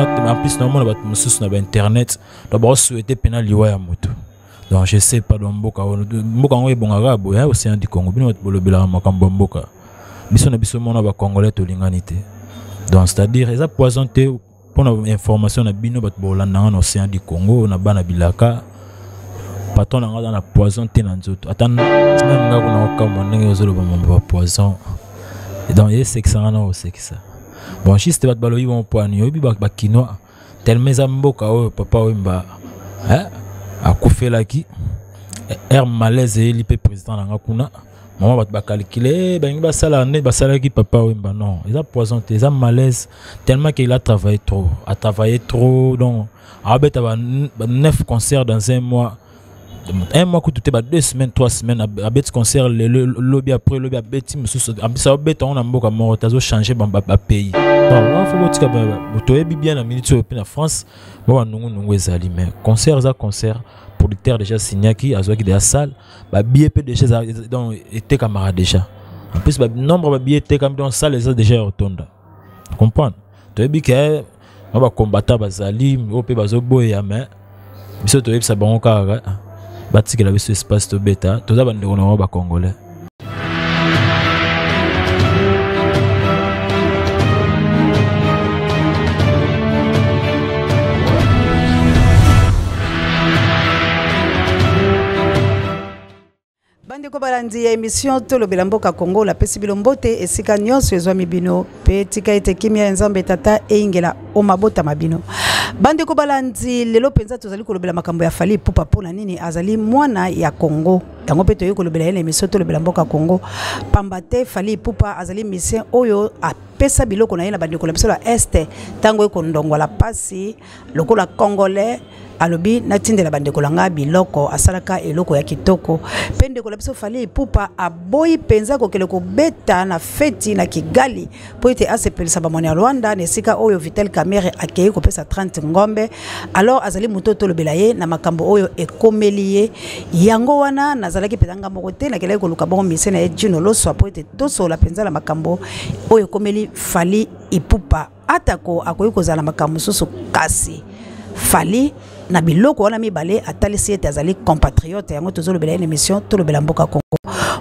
Nga en plus naomona bato mosusu na bainternet, donc baosouhaite mpena liwa ya moto. Donc je sais pas, donc mboka oyo, mboka yango ebongaka boye, océan du Congo, bino bato bolobelaka makambo ya mboka, biso na biso mona bacongolais tolingani te. Donc c'est-à-dire eza poison te. Mpona information na bino bato bolanda nga na océan du Congo, na bana bilaka, patron na nga aza na poison te na nzoto. Ata meme nga kuna okamwa ndenge ozoloba mambo ya poison. Donc esekisa nga na osekisa. Bon, juste bato balobi bongo mpo ani oyebi bakinois tellement eza mboka oyo papa Wemba, hein, akufelaki air malaise eyeli mpe président na nga kuna. Mama bato bakalkule balingi basala nde basalaki papa Wemba. Non, eza poison te, eza malaise tellement qu'il a travaillé trop, a travaillé trop. Donc abeta ba 9 concerts dans un mois, un mois kutu te, ba 2 semaines, 3 semaines abeti concert lelo, lobi après lobi abeti mosusu. Abisa obeta yango na mboka moko te, azochange bapays. Wana fo botika, toyebi bien na minute oyo mpe na France ba banungunungu ezali, mais concert eza concert. Producteur déjà signaki, azwaki déjà salle, babillet mpe déjà, donc etekamaka déjà. En plus nombre babillet etekami, donc salle eza déjà ya kotonda. Comprendre, toyebi ke ba bacombattant bazali oyo mpe bazoboya, mais biso toyebisa bango kaka batikela biso espace tobeta, toza bandeko na bango bacongolais. Bandeko balandi ya émission Tolobela Mboka Congo, lapesi bino mbote esika nyonso ezwami bino, mpe tika ete kimia ya Nzambe Tata eyingela o mabota ma bino. Bandeko balandi, lelo mpenza tozali kolobela makambo ya Fally Ipupa. Mpo na nini? Azali mwana ya Congo, yango mpe toyei kolobela ye na émission Tolobela Mboka Congo, pamba te Fally Ipupa azali musicien oyo apesa biloko na ye na bandeko na biso ya Este ntango ekondongola pasi. Lokola congolais alobi natindela bandeko na ngai biloko, asalaka eloko ya kitoko. Mpe ndeko na biso Fally Ipupa aboyi mpenza kokende kobeta na feti na Kigali mpo ete asepelisa bamwana ya Rwanda, na esika oyo Vital Kamerhe akei kopesa 30 ngombe. Alors azali moto tolobela ye na makambo oyo ekomeli ye. Yango wana nazalaki mpenza nga moko te, nakelaki koluka bongo mise na ye Djino Loswa mpo ete tosola mpenza na makambo oyo ekomeli Fally Ipupa. Atako akoki kozala makambo mosusu, kasi Fally na biloko wana mibale atalisi ete azali compatriote. Yango tozolobela ye na émission Tolobela Mboka Congo.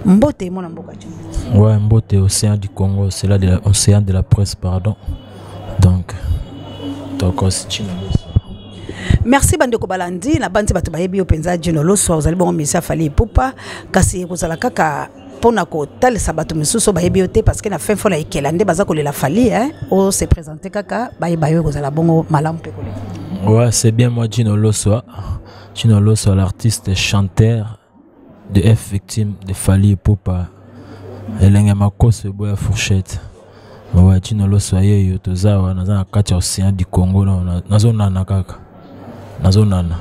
Mbote mwana mboka. Ouais, mbote océan du Congo, c'est là de la, océan de la presse, pardon. Donc tokos Djino Loswa. Merci bandeko balandi na bandi bato bayebi yo mpenza Djino Loswa, ozali bongo misia Fally Ipupa, kasi ekozala kaka mpona kotalisa bato misusu bayebi yo te, parce que na fin fo na ekela nde baza kolela Fally, hein, o se présenter kaka bayeba yo, ekozala bongo malamu mpe koleka. Ouais, c'est bien moi Djino Loswa. Djino Loswa, l'artiste chanteur de F victime de Fally Ipupa. Elenge makoso eboya fourchette. Ouais, Djino Loswa yeyo toza wana, naza na kati ya océan du Congo, nazonana kaka. Nazonana.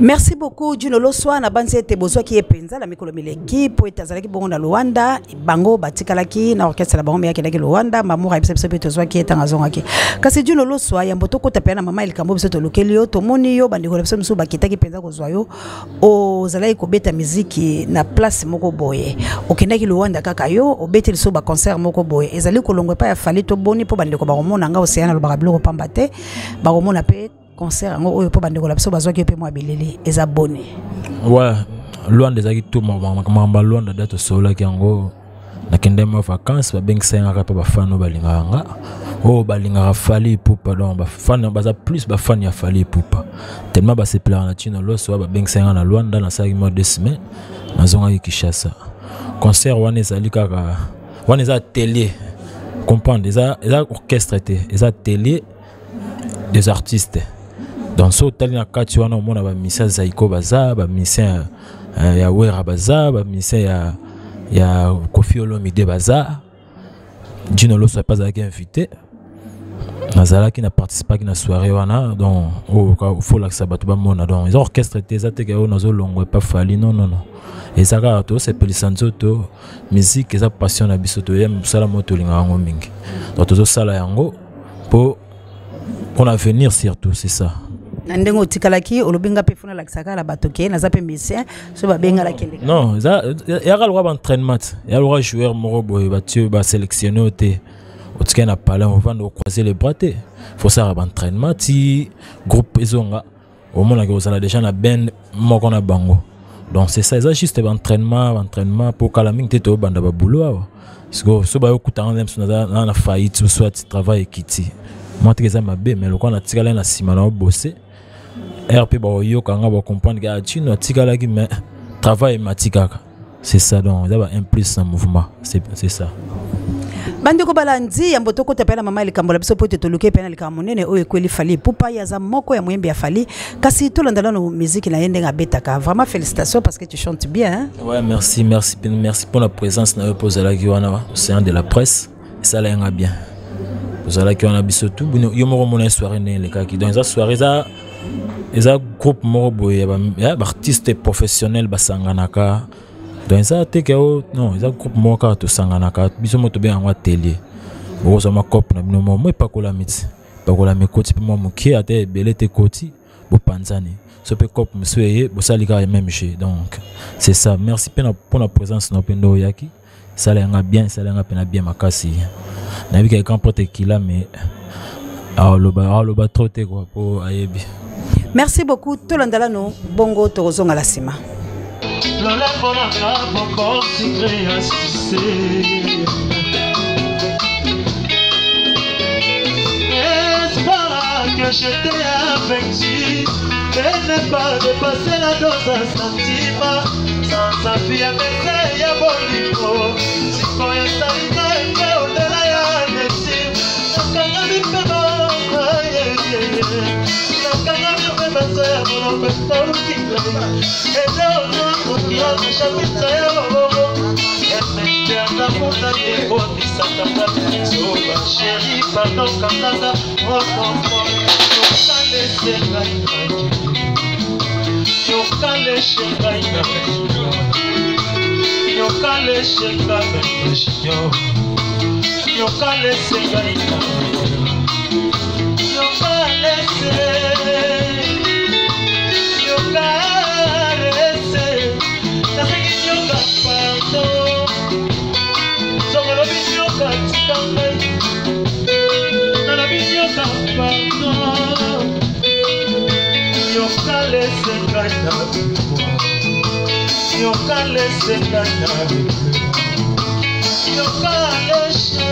Merci beaucoup Djino Loswa. Na banzi ete bozwaki ye mpenza na mikolo mileki mpo ete azalaki bongo na Luanda. Bango batikalaki na orchestre na bango, me akendaki Luanda. Mamour ayebisa biso mpe tozwaki ye ntango azongaki. Kasi Djino Loswa, yambo tokota mpenza na mama likambo biso tolukeli yo, tomoni yo bandeko na biso mosusu bakitaki mpenza kozwa yo, ozalaki kobeta miziki na place moko boye, okendaki Luanda kaka yo obeti lisusu baconcert moko boye, ezali kolongwa epai ya Fally to boni? Mpo bandeko bakomona nga Océan alobaka biloko pamba te, bakomona mpe concert yango oyo mpo bandeko na biso bazwaki mpe mwa bilili, eza boni? Ouais, Luanda ezalaki tout makambo ya Luanda da tosololaki yango. Nakende mwa vacances, babengisa ye kaka mpe bafan oyo balingaka nga, oyo balingaka Fally Ipupa. Donc bafan baza plus bafan ya Fally Ipupa, tellement basepelaka na Djino Loswa, babengisa ye nga na Luanda. Nasalaki mwa 2 semaines, nazongaki Kinshasa. Concert wana ezali kaka wana, eza atelier, comprendre, eza orchestre te, eza atelier des artistes. Donc so otali na kati wana, omona bamisia Zaiko baza, bamisia ya Wera baza, bamisia ya Koffi Olomide baza. Djino Loswa mpe azalaki invité, nazalaki na participaki na soirée wana. Donc oyo fo olakisa bato bamona, donc eza orchestre te, eza teke oyo nazolongwa epa Fally. Non, non, non, eza kaka tosepelisa nzoto. Musique eza passion na biso, toya mosala moko tolingaka yango mingi, donc tozosala yango mpo pour l'avenir surtout, c'est ça. Na ndenge otikalaki olobi nga mpe funa alakisaka kaka na bato ke naza mpe musicien, so babengalaki ndenge. Non, eza yaka lokwa baentraînement te, ya lokwa joueur moko boye batie basélectionne yo te. Otikali na palais, ovanda ocroiser les bras te, faut sala baentraînement ti groupe ezonga. Omonaki ozala déjà na band moko na bango. Donc c'est ça, eza juste baentraînement, baentraînement mpo kala mingi te toyobanda babulo awa. Sikoyo so bayokutanga na biso na na faillite ou soit travail ekiti mwa teke, eza mabe. Mais lokola natikali na nsima na obose r mpe bakoyoka nga, bacomprendre ke atino atikalaki, mais travail emati kaka. C'est ça, donc eza ba un plus na mouvement, c'est ça. Bandeko balandi, yambo tokota mpe na mama ya likambo na biso, po ete toluki mpe na likambo monene oyo ekweli Fally Ipupa. Ye aza moko ya moyembi ya Fally, kasi tolanda nano miziki na ye ndenge abetaka. Vraiment félicitations, parce que tu chantes bien, hein? Ouais, merci, merci, merci pour la présence na yo mpo ozalaki wana. Océan de la presse esala yanga bien, ozalaki wana. Biso tu bino yo moko mona soirée ndenge elekaki. Donc eza soirée, eza groupe moko boye ya baartiste professionnel basanganaka. Donc eza te ke o non, eza groupe moko kaka tosanganaka biso moko, tobenga yango atelier. Bokozwa makope na bino moko, mo epakolami ti epakolami, ekoti mpe mwa moke, ata ebele te, ekoti, bopanzani. So mpe cope mosusu eye, bosali kaka même jeu. Donc c'est ça. Merci mpe mpona présence na mpe nde oyaki, esala yanga bien, esala yanga mpena bien makasi. Nayebi ke grand prêtre ekila, mais aoloba trop te quoi, mpo ayebi. Merci beaucoup. Tolanda nano bongo, tokozonga la nsima. Lolembo nanga bonbon sucré ya succès. Espoir que j'étais avec tu et ne pas dépasser la dose à sentiment sans affirmer ya bolingo. Sikoyo esali ngai mpe odela ya nesi, nakangami mpe nakangami mpe baso ya monoko etauki ngai ede ozokoki ya chapitre ya loboko emekteaka kuna ekotisaka zoba. Chéri, pardon, kanganga okoko yokalese ngai, yokaleshe ngai, yokaleshe ngai, yokalese ngai, yokalese, yokalese. Nasengi nyoka pardon, songolobi nyoka tika ngai, nalobi nyoka pardon, yokalese ngai na yokalese ngai na yokaleshe,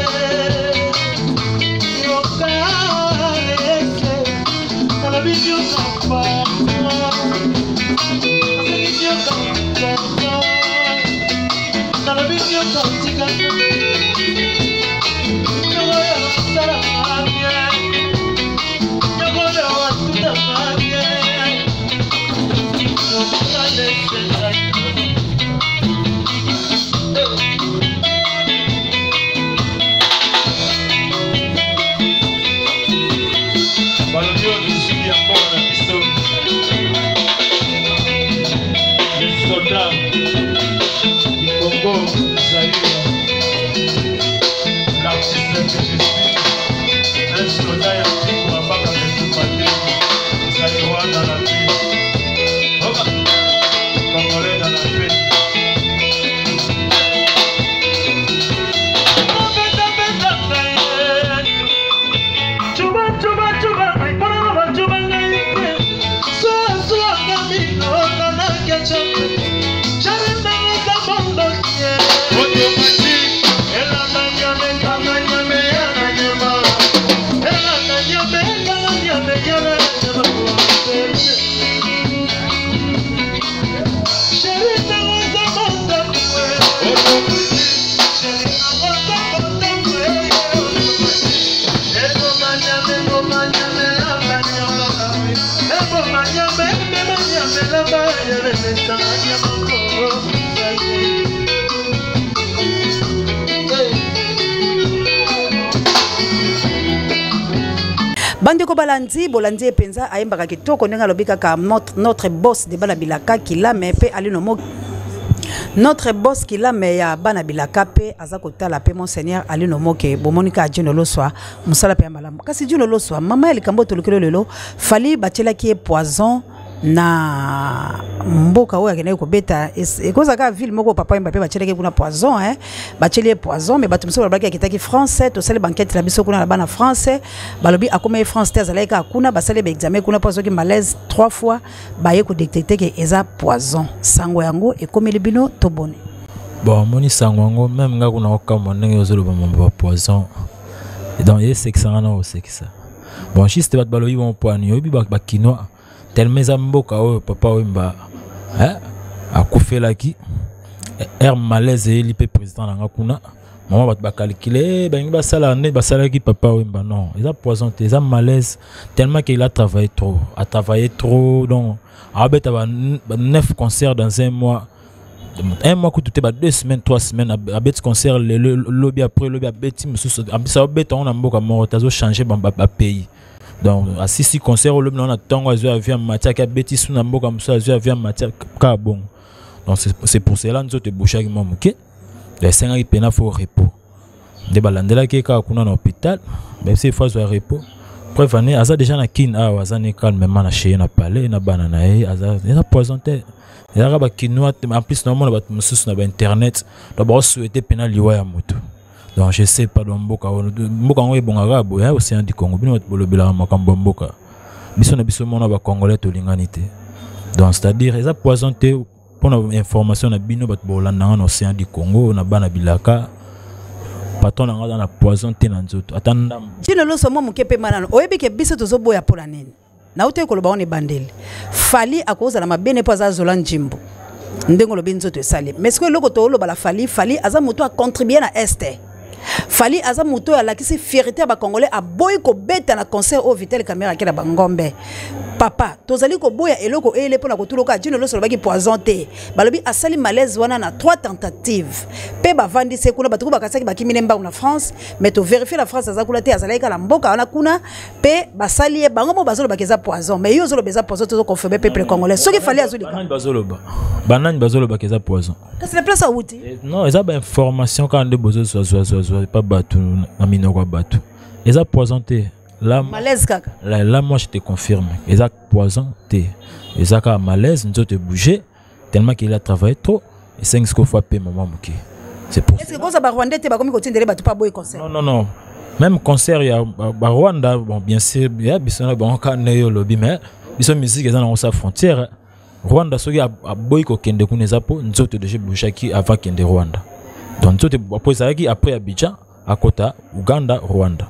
yokalese. Nalobi nyoka pardon, nasengi nyoka pardon, nalobi nyoka tika nyongo oyo osalaka bien, nyongo oyo atutaka bien, yokalese ngai. Balobi oyo miziki ya mboka na biso, les soldats du Congo Zaïre, l'artiste que je suis, un soldat ya mpiko abaka etumba te, Zaïrois dans la paix. Oba Congolais dans la paix. Obeta-beta ngai, cuba cuba cuba ngai, mpona na bacuba ngai te, swaswanga minona na ketchup jarendanga mondoki. Elanga nyame, kanga nyame, yana nyama, elanga nyame, kanga nyame, yana nyama. Chéri, nanga mondoki. Chéri, nanga mondoki. Eboma nyame, eboma nyame, lamba nyama. Eboma nyame, eboma nyame, lamba nyame, mesanga nyama ko. Hey. Bandeko balandi, bolandi ye mpenza, ayembaka kitoko ndenge alobi kaka notre boss de bana bilaka Kilame mpe alino mo notre boss Kilame ya bana bilaka mpe aza kotala mpe monseigneur Alino Moke. Bomoni kaka Dino Loswa, mosala mpe ya malamu. Kasi Dino Loswa, mama ya likambo tolukeli lelo, Fally batielaki ye poison. Na mboka oyo akendaki kobeta, ekozala kaka ville moko Papa Wemba mpe batielaki kuna poison, hein? Batieli ye poison, mais bato mosusu balobaki akitaki France. Tosali bankete na biso kuna na bana France, balobi akomaki France te, azalaki kaka kuna. Basali baexamen kuna mpo azwaki malaise trois fois, baye kodetecte ke eza poison. Sango yango ekomeli bino to boni? Bon, omoni sango yango, même nga kuna okamwa ndenge ozoloba mambo ya poison. Donc esekisanga na kosekisa. Bon, juste bato balobi bongo mpo ani oyebi bakinois tellement eza mboka oyo Papa Wemba, eh, akufelaki air malaise eyeli mpe président na nga kuna. Mama, bato bacalcule, balingi basala nde basalaki Papa Wemba. Non, eza poison te, eza malaise, tellement qu'il a travaillé trop, a travaillé trop. Donc abeta ba 9 concerts dans un mois, un mois kutu te, ba 2 semaines, 3 semaines. Abeti concert lelo, lobi, après lobi abeti mosusu. Abisa obeta yango na mboka moko te, azochange bapays. Donc asisi concert olobi nango na ntongo, azwi avion mati, aki abeti su na mboka mosusu, azwi avion mati, kaka bongo. Donc c'est pour cela nzoto ebouchaki mwa moke, esengaki mpena faut repos. Nde balandelaki ye kaka kuna na hôpital, bayebisi faut azwa repos. Preuve ane aza déjà na Kine awa, aza ne calmement na chez ye na palais na bana na ye. Aza, eza poison te, ezalaka bakinois. En plus naomona bato mosusu na bainternet, donc baosouhaite mpena liwa ya moto. Donc je sais pas, donc mboka oyo, mboka yango ebongaka boye? Océan du Congo, bino bato bolobelaka makambo ya mboka, biso na biso mona bacongolais tolingani te. Donc c'est à dire eza poison te. Mpona information na bino bato bolandanga na Océan du Congo, na bana bilaka, patron na nga aza na poison te na nzoto, ata ndambo. Tino Loso, mwa moke mpe manano, oyebi ke biso tozoboya mpola nini? Nauti koloba wana ebandeli, Fally akozala mabene mpo aza azola njimbo ndenge olobi nzoto esali. Mais sikoyo eloko toolobala Fally, Fally aza moto acontribue na Est. Fally aza moto oyo alakisi fierté ya bacongolais, aboyi kobeta na concert oyo Vital Kamerhe akela bangombe. Papa, tozali koboya eloko eyele mpona kotuluka. Jino Loso alobaki poison te, balobi asali malaise wana na trois tentatives mpe bavandisi kuna. Bato ko bakasaki bakimi mbangu na France, mais toverifie la France aza kuna te, azalaki kaka na mboka wana kuna mpe basali ye. Bango mo bazolobaka eza poison, mais yo ozoloba eza poison. Tozoconfirme peuple congolais soki Fally azolika. Banani bazoloba? Banani bazolobaka eza poison? Kasi na place awuti. Non, eza bainformation kaka nde bozozwazwazwazwa epa bato na minoko ya bato. Eza poison te. Là, malaise kaka. Là, là, moi je te confirme, eza poison te, eza kaka malaise, nzoto ebouge tellement qu'il a travaillé trop. Esengi sikoyo faut apema mwa moke, c'est pour Est ce que koza barwandais te bakomi kotindele bato mpo aboyi concert? Non, non, non, même concert ya barwanda, bon, bien sûr ya biso na bango kaka nde yo olobi, mais biso musique eza nango sa frontière. Rwanda, soki aboyi kokende kuna, eza mpo nzoto déjà ebougeaki avant kende Rwanda. Donc nzoto po ezalaki après Abidjan, akota Uganda, Rwanda.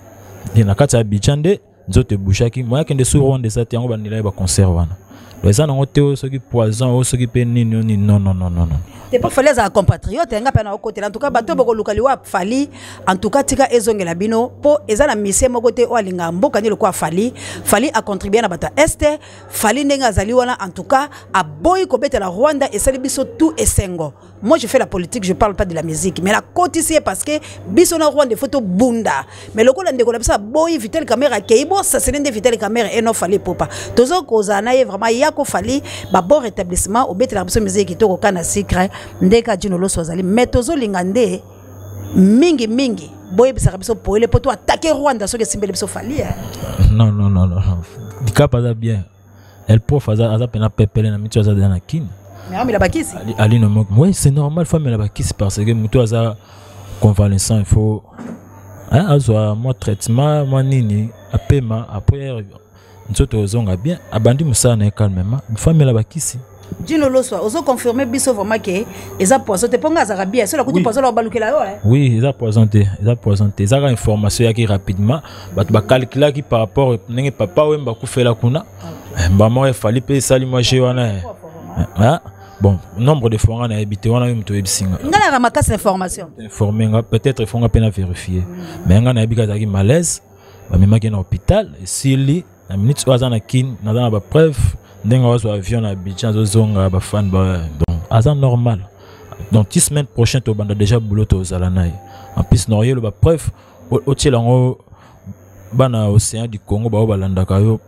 Nde na kati ya Abidjan nde nzoto ebougeaki, moya akende su Rwanda eza te. Yango bandela ye baconcert wana. Donc eza nango te oyo soki poison, oyo soki mpe nini, oyo nini. Non, non, non, non, non. Te, mpo Fally azala compatriote nga mpe na okotela. En tout cas bato bokoluka liwa Fally, en tout cas tika ezongela bino, mpo eza na misie moko te oyo alingaka mboka nde lokola Fally. Fally acontribue na bato ya Est. Fally ndenge azali wana, en tout cas aboyi kobetela Rwanda, esali biso tout esengo. Moi je fais la politique, je parle pas de la musique, mais nakotisi ye parce que biso na Rwanda faut tobunda. Mais lokola ndeko na biso aboyi, Vital Kamerhe akei, bosasene nde Vital Kamerhe eno Fally Ipupa. Tozo kozala na ye vraiment ya kofali babon rétablissement. Obetelaka biso musique kitoko kana sucre ndeka. Jino Loso azali, mais tozolinga nde mingi mingi boyebisaka biso poele mpo to attaque Rwanda soki esimbeli biso Fally, eh. Non, non, non, non, Dicap aza bien, El Prof aza mpena pepele na miti, aza deja na Kini. Amela bakisi. Alino moko, oui, c'est normal, faut amela bakisi parce que moto aza convalescent, il faut, hein, azwa mwa traitement, mwa nini, apema, après nzoto ozonga bien, abandi mosala na ye calmement. Il faut amela bakisi. Jino Loswa, ozoconfirme biso vraiment ke eza poison te? Mpo nga azalaka bien, soki nakuti poison na balukela yo, eh. Oui, eza poison te, eza poison te. Eza kaka information eyaki rapidement, bato bacalculaki par rapport ndenge Papa Wemba akufela kuna. Mbama oyo efali mpe esali mwa je wana, eh. Ah, bon, nombre de fois nga nayebi te wana, yo moto oyebisi nga. Nga nayaka makasi na information. Informe nga, peut-être il faut nga mpe na vérifier, mais nga nayebi ka azalaki malaise, bamemaki na hôpital, esili. Na minute oyo aza na Kine, naza na bapreuve ndenge azwa avion na Abidjan, azozonga, bafan ba. Donc aza normal. Donc ti semaine prochaine tobanda déjà boulot, tozala na ye. En plus na oyelo bapreuve, otiela yango bana Océan du Congo bao balandaka yo,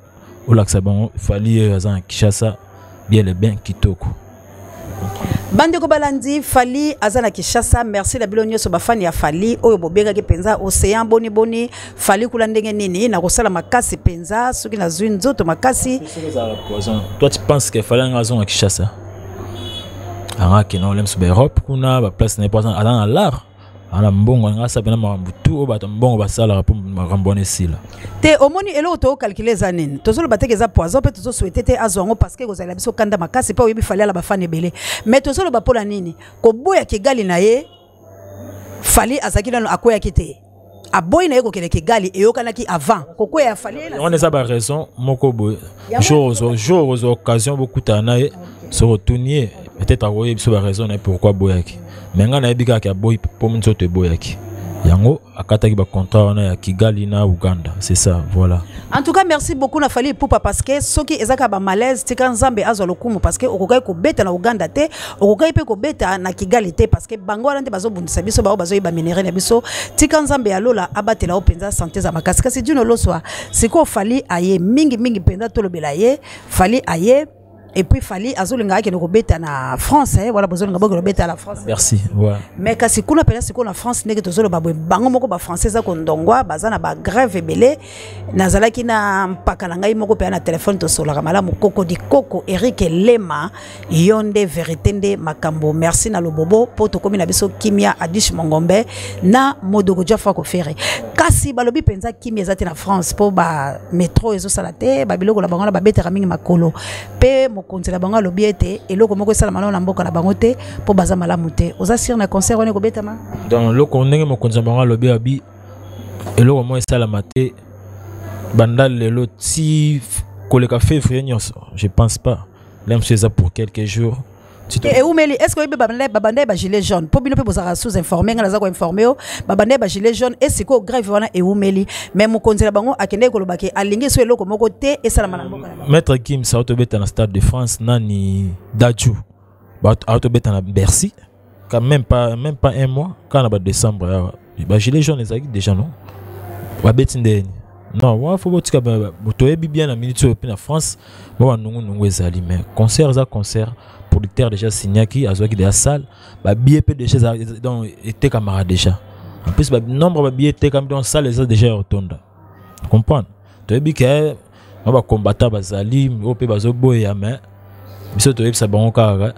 olakisa bango Fally oyo aza na Kinshasa bien le bien kitoko. Bandeko balandi, Fally aza na Kinshasa. Merci na bino nyonso bafani ya Fally oyo bobengaki mpenza Océan boni boni Fally kula ndenge nini nakosala makasi mpenza soki nazwi nzoto makasi. Toi, tu penses que Fally anga azonga Kinshasa, anga akende olemso ba Europe kuna, baplace na ye, po aza na l'art, ana mbongo, anga asala mpena makambo tu oyo bato mbongo basalaka mpo makambo wana esila. Te, omoni, eloko tocalculer eza nini? Tozoloba teke eza poison mpe tozosouhaiter te azwa yango, parce que ekozala biso kanda makasi, mpe oyebi Fally ala bafani ebele. Mais tozoloba mpola nini? Koboya Kigali na ye, Fally azalaki nano akweyaki te, aboyi na ye kokende Kigali, eyokanaki avant kokwea ya Fally. Wana eza baraison moko boye. Jour ozwa occasion bokutana na ye, soki otuni ye, peut-être akoyebi biso baraison na ye pourquoi aboyaki. Mais ngai nayebi kaka aboyi mpo nzoto eboyaki yango, akataki bacontrat wana ya Kigali na Uganda, c'est ça, voilà. En tout cas, merci beaucoup na Fally Ipupa, parce que soki ezaka ba malaise, tika Nzambe azwa lokumu, parce que okokaki kobeta na Uganda te, okokaki mpe kobeta na Kigali te, parce que bango wana nde bazobundisa biso, bao bazoyeba minerai na biso. Tika Nzambe ya lola abatela yo mpenza, santé za makasi. Kasi Dino Loswa, sikoyo Fally aye mingimingi mpenza, tolobela ye. Fally aye, et puis Fally azolinga akende kobeta na France, eh, wala bozolinga bokende kobeta na France. Merci, ouais. Mais kasi kuna mpenza sikoyo na France, ndenge tozoloba boye, bango moko bafrançais eza kondongwa, baza na bagrève ebele. Nazalaki na mpaka na ngai moko mpenza na telefone, tosolaka malamu, koko di koko Erik Lema, yo nde vérité nde makambo. Merci na lobobo mpo tokomi na biso kimia. Adish Mongombe na Modogo Jafa Kofere, kasi balobi mpenza kimia eza te na France, mpo bametro ezosala te, babiloko na bango wana babetaka mingi makolo. Mpe mokonzi na bango alobi ete eloko moko esalama nano na mboka na bango te, mpo baza malamu te. Oza sûr na concert wana ekobetama? Donc eloko ndenge mokonzi na bango alobi, abi eloko moko esalama te banda lelo ti koleka février nyonso, je pense pas. Là mosusu eza pour quelques jours. Eumeli, est ce que oyebi babanda ye bagilet jaune? Mpo bino mpe bozalaka sous informé, ngai naza koinformer yo. Babanda ye bagilet jaune e sikoyo grève wana eumeli, mais mokonzi na bango akendeki koloba ke alingi so eloko moko te esalama na mboka na bango. Maître Gims aotobeta na Stade de France, nani, Dadju aotobeta na Bercy, quand même pas un mois, kaka na badécembre awa bagilet jaune ezalaki déjà, non? Babeti ndeni non wa fo botika. Toyebi bien na minute oyo mpe na France mo banungunungu ezali, mais concert eza concert. Producteur déjà signaki, azwaki déjà salle, babillet mpe déjà, donc etekamaka déjà. En plus, nombre babillet etekami, donc salle eza déjà ya kotonda, comprendre? Toyebi ke ma bacombattant bazali oyo mpe bazoboya, mais biso toyebisa bango kaka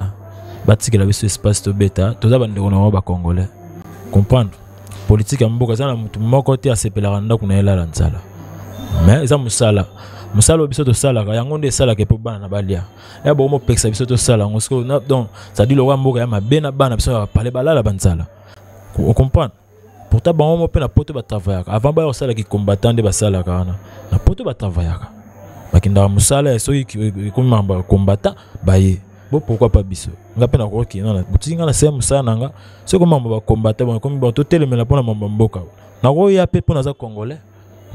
batikela biso espace tobeta. Toza bandeko na bango bacongolais, comprendre? Politique ya mboka eza na motu moko te asepelaka ndako na ye elala nzala, mais eza mosala, mosala oyo biso tosalaka yango nde esalaka mpo bana na balia ya bongo. Mopekisa biso tosala yango sikoyo, donc c'est-à-dire lokwa mboka ya mabe na bana biso ya bapale balala banzala, ocomprendre? Pourtant bango mo mpe na poto batravayaka avant baya kosalaki combattant, nde basalaka wana na poto, batravayaka, bakendaka mosala ya soki ekomi makambo ya combattant baye bo. Pourquoi pas biso? Nga mpe nakoki na botiki nga na se mosala na nga, soki mambo bacombattant bon ekomi bon, totelemela mpona mambo ya mboka, nakoya mpe mpo naza congolais,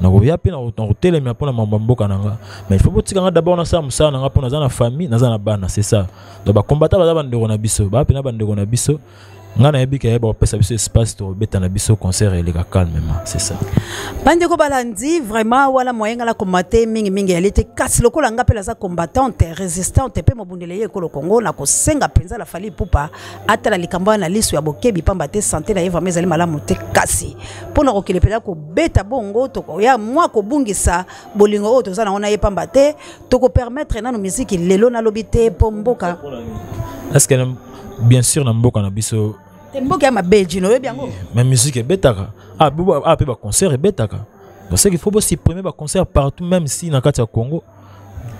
nakoya mpe nakotelemela mpona mambo ya mboka na nga. Mais il faut botika nga d'abord nasala mosala na nga, mpo naza na famille, naza na bana, c'est ça. Donc bacombattant baza bandeko na biso, baa mpena bandeko na biso. Nga nayebi ke bakopesa biso espace, tokobeta na biso concert, eleka calmement, c'est ça. Bandeko balandi, vraiment wana moyen nga nakoma te mingimingi yali te, kasi lokola nga mpe naza combattante résistante mpe mobundele ye ekolo Congo, nakosenga mpenza na Fally Ipupa atala likambo wana na liso ya bokebi, pamba te santé na ye vraiment ezali malamu te. Kasi mpona kokende mpenza kobeta bongo, tokoya mwa kobungisa bolingo oyo toza nango na ye, pamba te tokopermettre nano miziki lelo nalobi te mpo mboka. Est ce que bien sûr na mboka na biso Te, mboka ya mabe, Jino, oyebi yango. Mais musique ebetaka, ah mpe baconcert ebetaka. Donc c'est qu'il faut bosupprimer baconcert partout, même si na kati ya Congo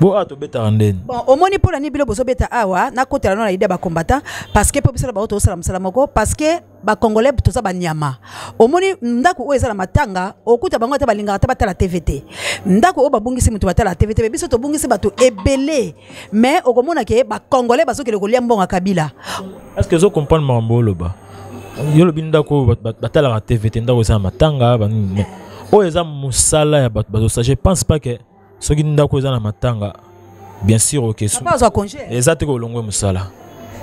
bo awa tobetaka ndeni. Bon, omoni mpo na nini bino bozobeta awa? Nakotela no na idée ya bacombattant, parce que mpo biso na bango tozosala mosala moko, parce que bacongolais toza banyama. Omoni ndako oyo eza na matanga, okuta bango ata balingaka ata batala TV te. Ndako oyo babungisi moto, batala TV te. Mais biso tobungisi bato ebele, mais okomona ke bacongolais bazokende kolia mbongo ya Kabila. Est ce que ozocomprendre makambo oloba? Yo olobi ndako oyo batalaka TV te, ndako eza na matanga banini, mais oyo eza mosala ya bato bazosala. Je pense pas que soki ndako eza na matanga, bien sûr oke Papa azwa congé. Eza te kolongwe mosala.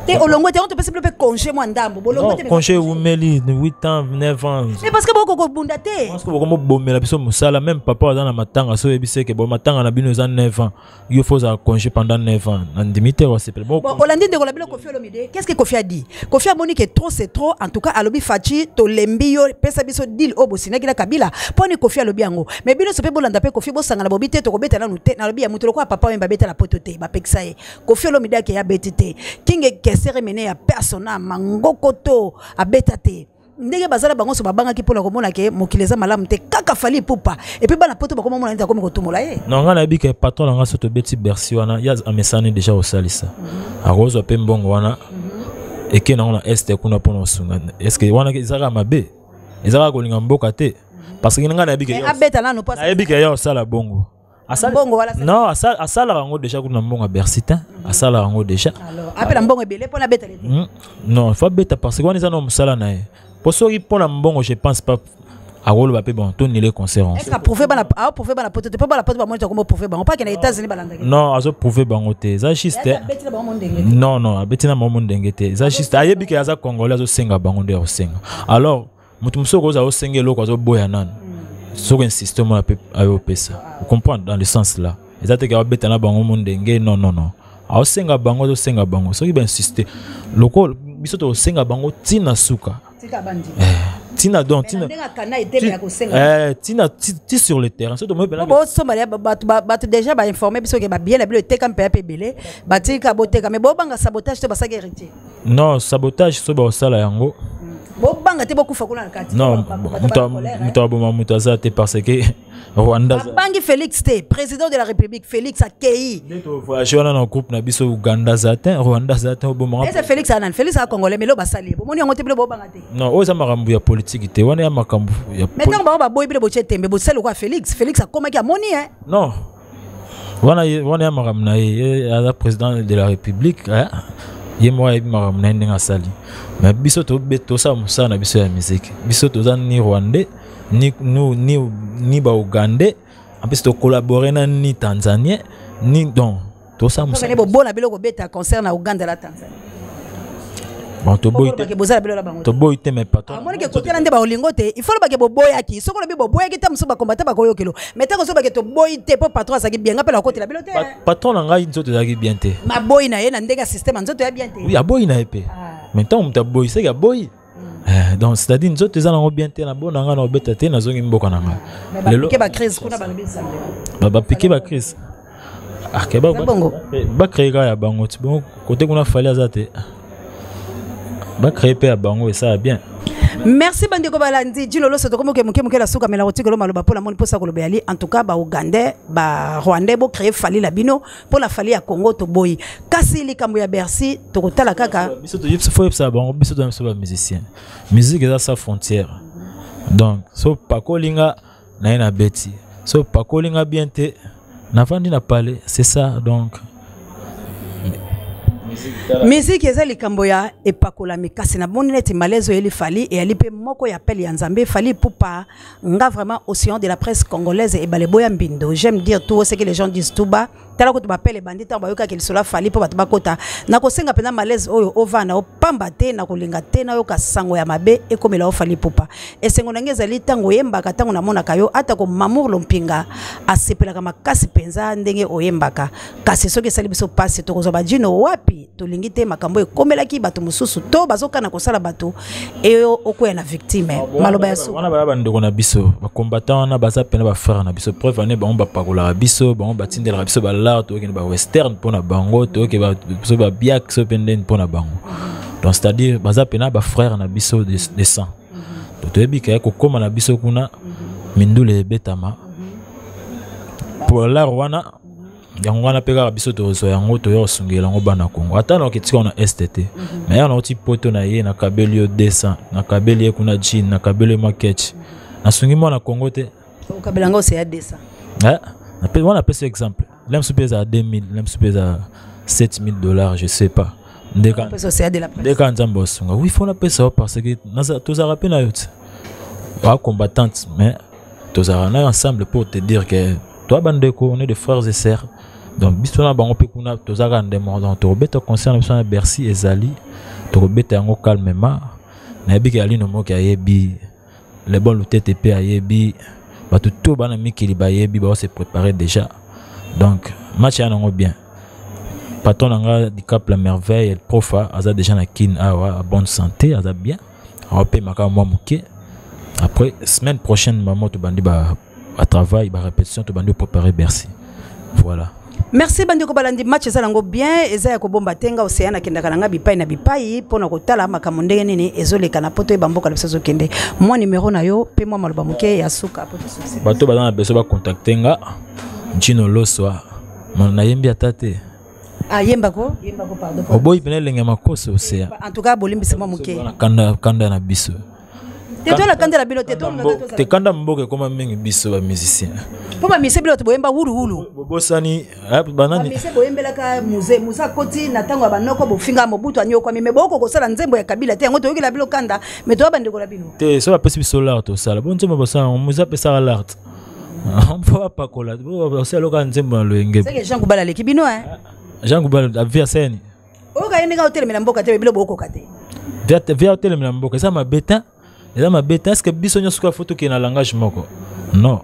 Te, olongwe te, topesi bino mpe congé mwa ndambo, bolongwe te. Congé ewumeli 8 ans, 9 ans. Mais parce que boko kobunda te. Parce que bokomobomela biso mosala. Même papa aza na matanga, so oyebisi eke bo matanga na bino eza 9 ans, yo faut ozala congé pendant 9 ans, nandimi te, wasepela. Bon, olandi ndeko na bino Kofi Olomide. Qu'est-ce que Kofi a dit? Kofi amoni ke trop c'est trop. En tout cas alobi: Fatshi, tolembi yo, pesa biso deal oyo bosinaki na Kabila. Mpo ni Kofi alobi yango, mais bino so mpe bolanda mpe Kofi, bosangana bobi te, tokobeta nanu te. Nalobi ya moto lokola papa oyo babeta na poto te, bapekisa ye. Kofi Olomide ake abeti te, King Kester Emeneya ya persona mangoko to abeta te. Ndenge bazala bango so babangaki mpona komona ke mokili eza malamu te, kaka Fally Ipupa. Et puis bana poto bakoma mona neti akomi kotumola ye. Non, ngai nayebi ke patron na ngai, so tobeti Bercy wana, ye amesani déjà kosalisa, akozwa mpe mbongo wana eke nango na Est kuna mpona kosunga. Est-ce wana eza kaka mabe? Eza kaka kolinga mboka te, parce que ngai nayebi ke abeta nanu. Nayebi ke ye osala bongo. Mbongo wana? Non, asalaka yango déjà kuna, mbongo ya Bercy te, asalaka yango déjà. Apela mbongo ebele mpona abeta te? Non, faut abeta, parce que wana eza na mosala na ye. Po soki mpona mbongo, je pense pas akoloba mpe bon, tonile concert. Est-ce approuvé bana, approuvé bana poto te? Mpo bana poto bamoni takoma prouvé bango pake na États-Unis balandaki. Non, azoprouve bango te, eza juste. Non, non, abeti na bango ndenge te, eza juste ayebi ke aza Congolais, azosenga bango nde akosenga. Alors moto mosusu okozala osenga eloko, azoboya nanu, soki insiste omona mpe ayopesa. Comprendre dans le sens là, eza te ke abeta na bango mo ndenge. Non, non, non, aosenga bango, azosenga bango. Soki bainsiste, lokola biso tokosenga bango ntina suka, ntina donc ntina ti sur le terrain, so tomoi. Bosomba bato déjà bainforme biso ke babie na bino eteka mpe mpe ebele batika boteka, mais bobanga sabotage te, basaki Héritier? Non, sabotage so baosala yango. Bobanga te bokufa kuna na kati? Non, moto aboma moto aza te, parce que Rwanda Babangi Félix te, président de la République Félix akei. Nde tovoyage wana na groupe na biso, Uganda aza te, Rwanda aza te, obomaka. Ese Félix aza nani? Félix aza Congolais, mais lo basali ye, bomoni yango te? Bino bobanga te? Non, oyo eza makambo ya politike te, wana ya makambo ya Mais ntango bango baboyi, bino botie tembe, bosali lokola Félix. Félix akomaki, amoni e. Non, wana ya makambo na ye, aza président de la République, ye moko ayebi makambo na ye ndenge asali. Mais biso tosala mosala na biso ya musique. Biso toza ni Rwandais ni Baugandais, en plus tocollabore na ni Tanzanien ni, donc tosala mosala. Bobona biloko beta concert na Uganda, la Tanzanie? Bon, toboyi te. Bozala bilo na bango. Toboyi te, mais patron Amonike kotela nde baolingo te. Il faut lobake boboyaki. Soki olobi boboyaki te, mosusu bakombata bakoyokelo. Mais ntango ozobake toboyi te mpo patron azalaki bien, nga mpe nakotela bilo te. Patron na ngai nzoto ezalaki bien te. Maboyi na ye na ndenge ya système ya nzoto ya bien te. Oui, aboyi na ye mpe, mais ntango moto aboyi, seki aboyi. Donc c'est-à-dire nzoto eza nango bien te, na bona ngai na obeta te, nazongi mboka na ngai. Lelo bacrise kuna balobi. Bapike bacrise bacrée kaka ya bango ti bongo kote kuna. Fally aza te, bacrée mpe ya bango, esala bien. Merci bandeko balandi Djino Loso. Tokomi moke moke na suka, mela kotikelo maloba mpo namoni mposa koloba yali. En tout cas Baugandais, Barwandais, bocrée Fally na bino. Mpo na Fally ya Congo toboyi, kasi likambo ya Bercy tokotala kaka. Biso faut yebisa bango, biso toza biso bamusicien, musique eza sans frontière. Donc so pakolinga na ye na beti, so pakolinga bien te, navandi na palais, c'est ça donc. Miziki eza likambo ya epakolami, kasi namoni neti malaise oyeli Fally eyali mpe moko ya pele ya Nzambe. Fally Ipupa, nga vraiment océan de la presse congolaise, ebale boya mbindo, j'aime dire tout ce que les gens disent tout bas. Tala kutu bapele ebandi ntango bayokaki lisolo ya Fally mpo bato bakota. Nakosenga mpenza malaise oyo ovanda opamba te, na kolinga te nayoka sango ya mabe ekomela o Fally Ipupa. Esengo na ngai ezali ntango oyembaka, ntango namonaka yo, atako Mamour Lompinga asepelaka makasi mpenza ndenge oyembaka. Kasi soki esali biso mpasi, tokozwa bajino wapi? Tolingi te makambo ekomelaki bato mosusu to bazokana kosala bato eyo okwea na victime. Maloba ya suka? Wana baya bandeko na biso bacombattant, wana baza pena bafrère na biso. Preuve ane, bango bapakolaka biso, bango batindelaka biso balar, tokokende bawestern mpo na bango, toyoke biso babiak so mpe ndeni mpo na bango. Donc c'est à dire baza pena bafrère na biso de sang. Donc toyebi ke kokóma na biso kuna, mindule ebetama po lar wana. Yango wana mpe kaka biso tozwa yango, toya kosungela yango bana Kongo. Ata na oketika na Est te, mais ya nauti poto na ye, nakabeli yo 200, nakabeli ye kuna jean, nakabeli ye mwa ketch, nasungi mwana Kongo te. Okabela yango oseya 200? Wana apesi exemple. La mosusu mpe ezala 2000, la mosusu mpe ezala 7000 dollars, je sais pas. Ndeka Nzambe asunga. Oui, faut napesa yo parce que tozalaka mpe na yo ti combattante, mais tozalaka na yo ensemble pour te dire que toi, bandeko, on est des frères et sœurs. Donc biso na bango mpe kuna toza kaka nde moko. Donc tokobeta concert na biso na Bercy, ezali tokobeta yango calmement. Nayebi ke Alino Moki ayebi le bon Lutete mpe ayebi bato to bana mikili bayebi, bao se préparer déjà. Donc match ya nango bien. Patron na nga Dicap la Merveille, El Profa, aza déjà na Kin awa, à bonne santé, aza bien, aopemaka mwa moke. Après semaine prochaine, mamo tobandi ba travail, ba répétition, tobandi préparer Bercy, voilà. Merci bandeko balandi. Match eza nango bien, eza ya kobomba te. Nga Océan nakendaka na nga bipai na bipai mpona kotala makambo ndenge nini ezoleka na poto, oyeba mboka na biso ezokende. Mwa numero na yo mpe mwa maloba moke ya suka po tosukisa. Bato baza na besoin bacontacte nga, Ntino Loswa. Nayembi ata te. Ah, yembako, yembako, pardon. Oboyi pene elenge makoso, Océan. En tout cas bolimbisi mwa moke. Kanda, kanda na biso. Te, tola kanda na bino te. Te, kanda mboka ekoma mingi. Biso bamusicien. Mpo bamise bino bato boyemba wuluwulu. Bobosani banani? Bamise boyembelaka Mzee. Mzee akoti na ntango ya banoko, bofinga Mobutu, anyokwami, me boko kosala nzembo ya Kabila te. Yango toyokela bino kanda, me toya bandeko na bino. Te, so bapesi biso l'art, tosala bo nzembo. Basala Mzee apesaka l'art mpo bapakola, basala loka nzembo na loyenge. Seke Jean Goubald aleki bino. Jean Goubald avi aseni. Oyoka ye ndenge otelemela mboka te, bino bokoka te. Via otelemela mboka eza mabe te, eza mabe te. Est-ce biso nyonso kaka faut tokende na langage moko? Non,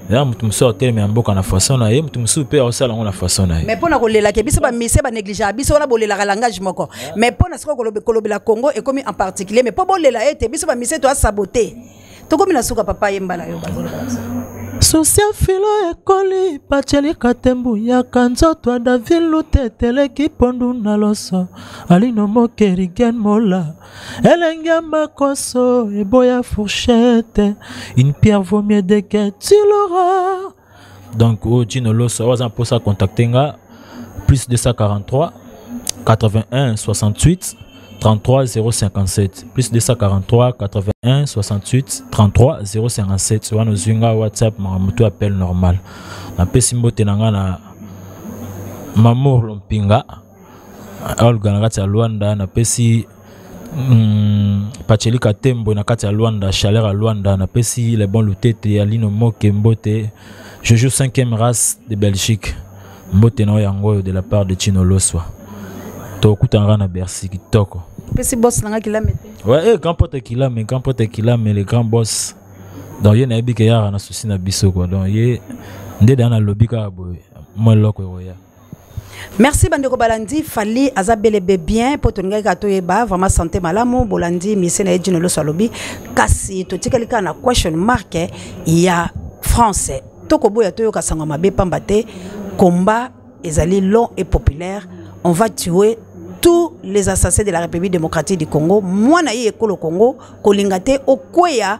eza moto mosusu atelemela mboka na façon na ye, moto mosusu mpe aosala yango na façon na ye. Mais mpo na kolelaka, biso bamise banégligeaka biso wana. Bolelaka langage moko, mais mpo na sikoyo kolobela Congo ekomi en particulier. Mais mpo bolela ete biso bamise toasabote, tokomi na suka. Papa, yemba na yo, bazoloba biso. Susi filo ekoli batielika tembu yaka nzoto ya David Luteteleki pondu na loso Alino Mokerigen Mola elenge ya makoso eboya fourchette, une pierre vaut mieux de que tu l'auras. Donc oyo Dino Loso. Oyo aza mposa contacte nga, plus 243 81 68 33 057, plus 243 81 68 33 057. Wana ozwi nga WhatsApp, makambo to appel normal. Napesi mbote na nga na Mamour Lompinga Olga na kati ya Lwanda. Napesi Pacheli Katembo na kati ya Lwanda, Chaleur ya Lwanda. Napesi Le Bon Lutete, Alino Moke mbote, Jojo 5e race de Belgique mbote na oyo yango oyo de la part de Chino Loswa. Tokutanaka na Bercy kitoko. Pesi boss na nga Kilame te. Ouais, eh, grand pote Kilame, grand pote Kilame, le grand boss. Donc ye nayebi ke yaka na souci na biso quoi. Donc ye nde da nalobi kaka boye, mwa eloko ekoya. Merci bandeko balandi. Fally aza belebe bien mpo tolingaki kaka toyeba vraiment santé malamu. Bolandi mise na ye Dino Loso alobi, kasi totikali kaka na question mark ya France. Tokoboya toyoka sango mabe pamba te combat ezali long et populaire. On va tuer tous les assassins de la République démocratique du Congo. Mwana ye ekolo Congo kolinga te okweya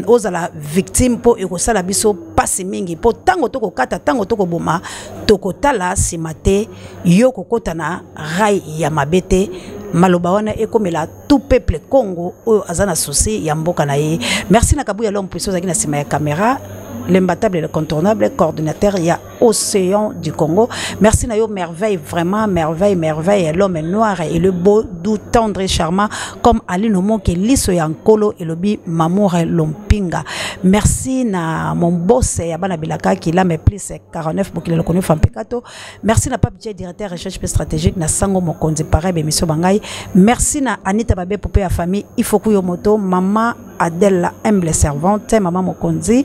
ozala victime mpo ekosala biso mpasi mingi, mpo ntango tokokata, ntango tokoboma, tokotala nsima te. Yo kokota na rai ya mabe te. Maloba wana ekomela tout peuple Congo oyo aza na souci ya mboka na ye. Merci na Kabuya l'homme puissant ozalaki na nsima ya caméra, l'imbattable et l'incontournable coordinateur ya Océan du Congo. Merci na yo Merveille, vraiment merveille, merveille, l'homme noir et le beau, doux, tendre et charmant comme Alino Moke liso ya nkolo elobi Mamour Lompinga. Merci na mon boss ya bana bilaka qui l'a plus 49 bokile lokoni fampekato. Merci na Pape J, directeur recherche stratégique na Sango Mokonzi pareil émission bangai. Merci na Anita Babé poupée ya famille Ifoku Yomoto, maman Adèle la humble servante, maman Mokonzi.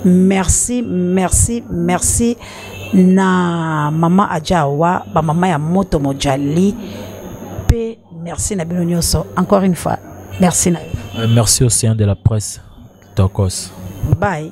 Merci, merci, merci na maman Adjawa, ba maman ya moto mojali. Pe merci na bino nyonso encore une fois. Merci na yo. Merci aussi de la presse. Tokos. Bye.